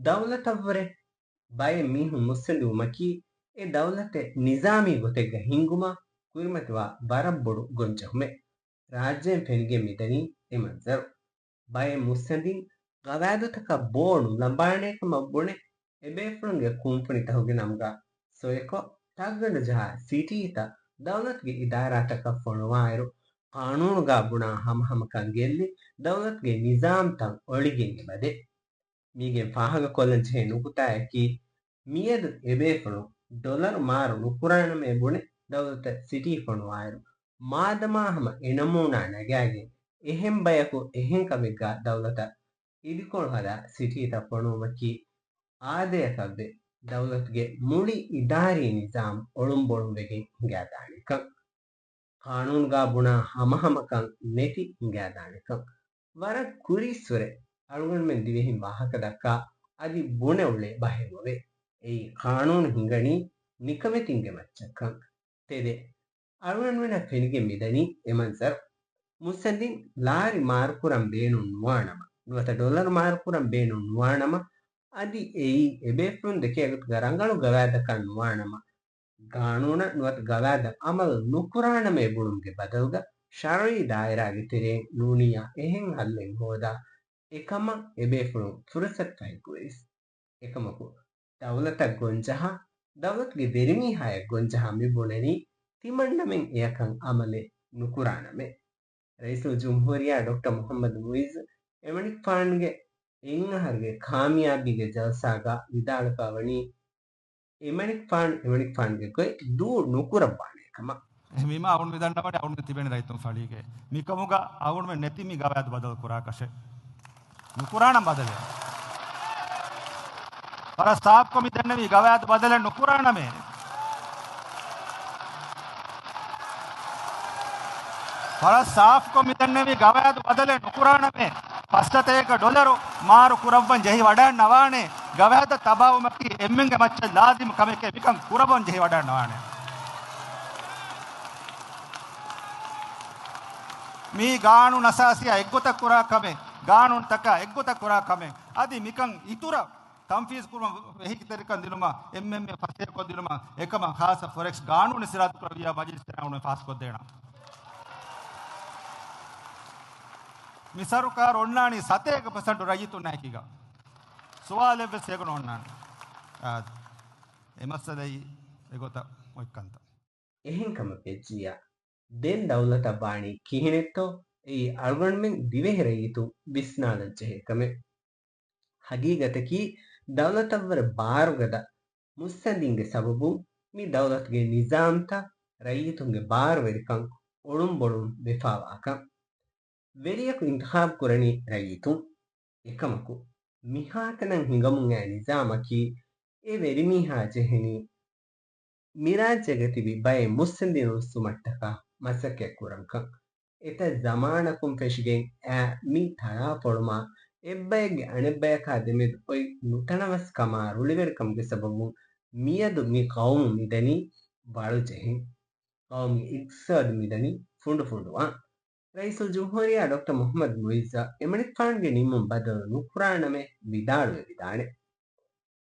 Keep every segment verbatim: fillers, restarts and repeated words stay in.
ދައުލަތަށްވުރެ ބައެއް މީހުން މުއްސަނދިވުމަކީ، އެ ދައުލަތެއް ނިޒާމީ ގޮތެއްގަ ހިންގުމަށް ކުރިމަތިވާ ވަރަށް ބޮޑު ގޮންޖެހުމެއް. ރާއްޖޭން ފެނިގެން މިދަނީ އެ މަންޒަރު. ބައެއް މުއްސަނދިން ގަވާއިދުތަކަށް ބޯ ނުލަނބާނޭކަމަށް ބުނެ، އެބޭފުޅުންގެ ކުންފުނިތަކުގެ ނަމުގަ ސޮއެކޮށް، ތައްގަނޑު ޖަހާ ސިޓީތައް ދައުލަތުގެ އިދާރާތަކަށް ފޮނުވާއިރު، ޤާނޫނުގަ ބުނާ ހަމަހަމަކަން ގެއްލި، ދައުލަތުގެ ނިޒާމްތައް އޮޅިގެން އެބަދޭ. މީގެން ފާހަގަކޮށްލަން ޖެހޭ ނުކުތާއަކީ، މިއަދު އެބޭފުޅުން ޑޮލަރު މާރު ނުކުރާނަމޭ ބުނެ ދައުލަތަށް ސިޓީ ފޮނުވާއިރު، މާދަމާ ހަމަ އެ ނަމޫނާ ނަގާގެން، އެހެން ބަޔަކު އެހެން ކަމެއްގަ ދައުލަތަށް އިދިކޮޅު ހަދާ ސިޓީތައް ފޮނުވުމަކީ އާދަޔަކަށްވެ، ދައުލަތުގެ މުޅި އިދާރީ ނިޒާމް އޮޅުންބޮޅުންވެގެން ހިނގާދާނެކަން. ޤާނޫނުގަ ބުނާ ހަމަހަމަކަން ނެތި ހިނގާދާނެކަން. ވަރަށް ކުރީއްސުރެ އަޅުގަނޑުމެން ދިވެހިން ވާހަކަ ދައްކާ، އަދި ބުނެ އުޅޭ ބަހެއް އޮވޭ. އެއީ ޤާނޫނު ހިނގަނީ ނިކަމެތިންގެ މައްޗަށްކަން. ތެދެއް. އަޅުގަނޑުމެންނަށް ފެނިގެން މިދަނީ އެ މަންޒަރު. މުއްސަނދިން ލާރި މާރުކުރަން ބޭނުން ނުވާނަމަ، ނުވަތަ ޑޮލަރު މާރުކުރަން ބޭނުން ނުވާނަމަ، އަދި އެއީ އެބޭފުޅުން ދެކޭ ގޮތުގަ ރަނގަޅު ގަވާއިދަކަށް ނުވާނަމަ، ގާނޫނަށް ނުވަތަ ގަވާއިދަށް ޢަމަލު ނުކުރާނަމޭ ބުނުމުގެ ބަދަލުގަ، ޝަރުޢީ ދާއިރާގެ ތެރެއިން ނޫނިއްޔާ އެހެން ޙައްލެއް ހޯދާ އެކަމަށް އެބޭފުޅުން ފުރުޞަތުފަހި ކުރީސް. އެކަމަކު، ދައުލަތަށް ގޮންޖަހާ، ދައުލަތުގެ ވެރިމީހާޔަށް ގޮންޖަހާ މި ބުނަނީ، ތިމަންނަމެން އެޔަކަށް ޢަމަލެއް ނުކުރާނަމޭ. ރައީސުލްޖުމްހޫރިއްޔާ ޑޮކްޓަރ މުޙައްމަދު މުޢިއްޒު އެމަނިކުފާނުގެ އެއްއަހަރުގެ ކާމިޔާބީގެ ޖަލްސާގަ ވިދާޅުވެފަ ވަނީ، އެމަނިކުފާނު އެމަނިކުފާނުގެ ގޮތް ދޫ ނުކުރައްވާނޭ ކަމަށް. އެހެންވީމަ އަޅުގަނޑު މި ދަންނަވަނީ އަޅުގަނޑު ތިބެނީ ރައްޔިތުން ފަޅީގައި. މިކަމުގަ އަޅުގަނޑުމެން ނެތި މި ގަވާއިދު ބަދަލު ކުރާކަށެއް. ނުކުރާނަން ބަދަލެއް. ވަރަށް ސާފުކޮށް މި ދަންނަވީ ގަވާއިދު ބަދަލެއް ނުކުރާނަމޭ. ވަރަށް ސާފުކޮށް މި ދަންނަވީ ގަވާއިދު ބަދަލެއް ނުކުރާނަމޭ. ފަސް ސަތޭކަ ޑޮލަރު މާރު ކުރައްވަން ޖެހި ވަޑައެއް ނަވާނެ. ގަވާއިދަށް ތަބާވުމަކީ އެންމެންގެ މައްޗަށް ލާޒިމު ކަމެކޭ. މިކަން ކުރައްވަން ޖެހި ވަޑައެއް ނަވާނެ. މީ ގާނޫނު އަސާސީއާ އެއްގޮތަށް ކުރާ ކަމެއް، ގާނޫނުތަކާ އެއްގޮތަށް ކުރާ ކަމެއް. އަދި މިކަން އިތުރަށް ތަންފީޒު ކުރުމަށް އެހީތެރިކަން ދިނުމަށް، އެމްއެމްއޭ ފަސޭހަކޮށްދިނުމަށް އެކަމަށް ޚާއްޞަ ފޮރެކްސް ގާނޫނެއް ސިރާއަތުކުރެއްވިއްޔާ މަޖިލިސް ފާސްކޮށްދޭނަން. މި ސަރުކާރު އޮންނާނީ ސަތޭކަ ޕަސެންޓު ރައްޔިތުންނާ އެކީގަ. ސުވާލެއްވެސް އެގޮތަށް އޮންނާނެ. އާދެ. އެ މައްސަލައީ އެގޮތަށް އޮތްކަންތައް. އެހެން ކަމަށް ވެއްޖިއްޔާ، ދެން ދައުލަތަށް ވާނީ ކިހިނެއްތޯ؟ އެއީ އަޅުގަނޑުމެން ދިވެހި ރައްޔިތުން ވިސްނާލަން ޖެހޭ ކަމެއް. ހަގީގަތަކީ، ދައުލަތަށްވުރެ ބާރުގަދަ މުއްސަނދިންގެ ސަބަބުން މި ދައުލަތުގެ ނިޒާމްތައް، ރައްޔިތުންގެ ބާރުވެރިކަން އޮޅުންބޮޅުން ވެފާވާކަން. ވެރިޔަކު އިންތިޚާބު ކުރަނީ ރައްޔިތުން. އެކަމަކު، މިހާތަނަށް ހިނގަމުން އައި ނިޒާމަކީ، އެ ވެރިމީހާ ޖެހެނީ، މިރާއްޖޭގަ ތިބި ބައެއް މުއްސަނދިން ރުއްސުމަށްޓަކާ މަސައްކަތް ކުރަންކަން. އެތައް ޒަމާނަކުން ފެށިގެން އައި މި ތަޅާފޮޅުމާ، އެއްބައެއްގެ އަނެއްބަޔަކާ ދެމެދު އޮތް ނުތަނަވަސްކަމާ ރުޅިވެރިކަމުގެ ސަބަބުން މިއަދު މި ޤައުމު މިދަނީ ވަޅުޖެހެން. ޤައުމުގެ އިޤްތިޞާދު މިދަނީ ފުނޑުފުނޑުވާން. ރައީސުލްޖުމްހޫރިއްޔާ ޑޮކްޓަރ މުޙައްމަދު މުޢިއްޒަށް އެމަނިކުފާނުގެ ނިންމުން ބަދަލު ނުކުރާނަމޭ ވިދާޅުވެވިދާނެ.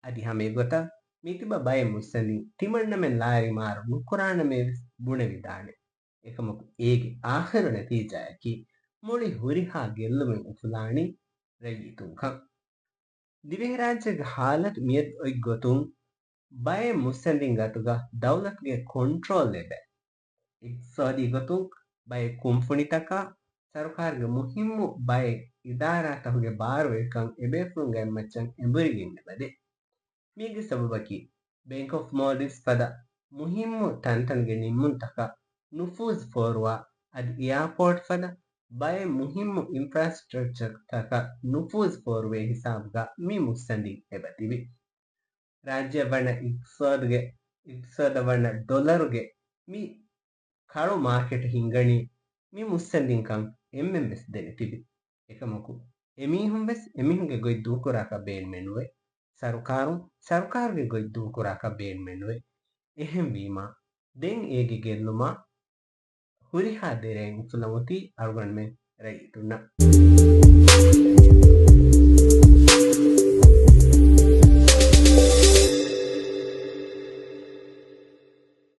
އަދި ހަމައެގޮތަށް މިތިބަ ބައެއް މުއްސަނދިން ތިމަންނަމެން ލާރި މާރު ނުކުރާނަމޭވެސް ބުނެވިދާނެ. އެކަމަކު އޭގެ އާޚިރު ނަތީޖާއަކީ މުޅި ހުރިހާ ގެއްލުމެއް އުފުލާނީ ރައްޔިތުންކަން. ދިވެހިރާއްޖޭގެ ހާލަތު މިއަދު އޮތްގޮތުން ބައެއް މުއްސަނދިން ގަތުގަ ދައުލަތުގެ ކޮންޓްރޯލް އެބަ. އިޤްތިޞާދީ ގޮތުން ބައެއް ކުންފުނިތަކާ ސަރުކާރުގެ މުހިއްމު ބައެއް އިދާރާތަކުގެ ބާރުވެރިކަން އެބޭފުޅުންގެ މައްޗަށް އެނބުރިގެން އެބަދޭ. މީގެ ސަބަބަކީ، ބޭންކް އޮފް މޯލްޑިވްސް ފަދަ މުހިއްމު ތަންތަނުގެ ނިންމުންތަކަށް ނުފޫޒު ފޯރުވާ، އަދި އެއާޕޯޓް ފަދަ ބައެއް މުހިއްމު އިންފްރާސްޓްރަކްޗަރތަކަށް ނުފޫޒު ފޯރުވޭ ހިސާބުގަ މި މުއްސަނދިން އެބަ ތިބި. ރާއްޖެއަށް ވަންނަ އިޤްތިޞާދުގެ، އިޤްތިޞާދަށް ވަންނަ ޑޮލަރުގެ މި ކަޅު މާކެޓު ހިންގަނީ މި މުއްސަނދިންކަން އެންމެން ވެސް ދެނެތިބި. އެކަމަކު، އެމީހުން ވެސް އެމީހުންގެ ގޮތް ދޫކުރާކަށް ބޭނުމެއް ނުވޭ. ސަރުކާރުން ސަރުކާރުގެ ގޮތް ދޫކުރާކަށް ބޭނުމެއް ނުވޭ. އެހެންވީމާ، ދެން އޭގެ ގެއްލުމާ ހުރިހާ ދެރައެއް އުފުލަން އޮތީ އަޅުގަނޑުމެން ރައްޔިތުންނަށް.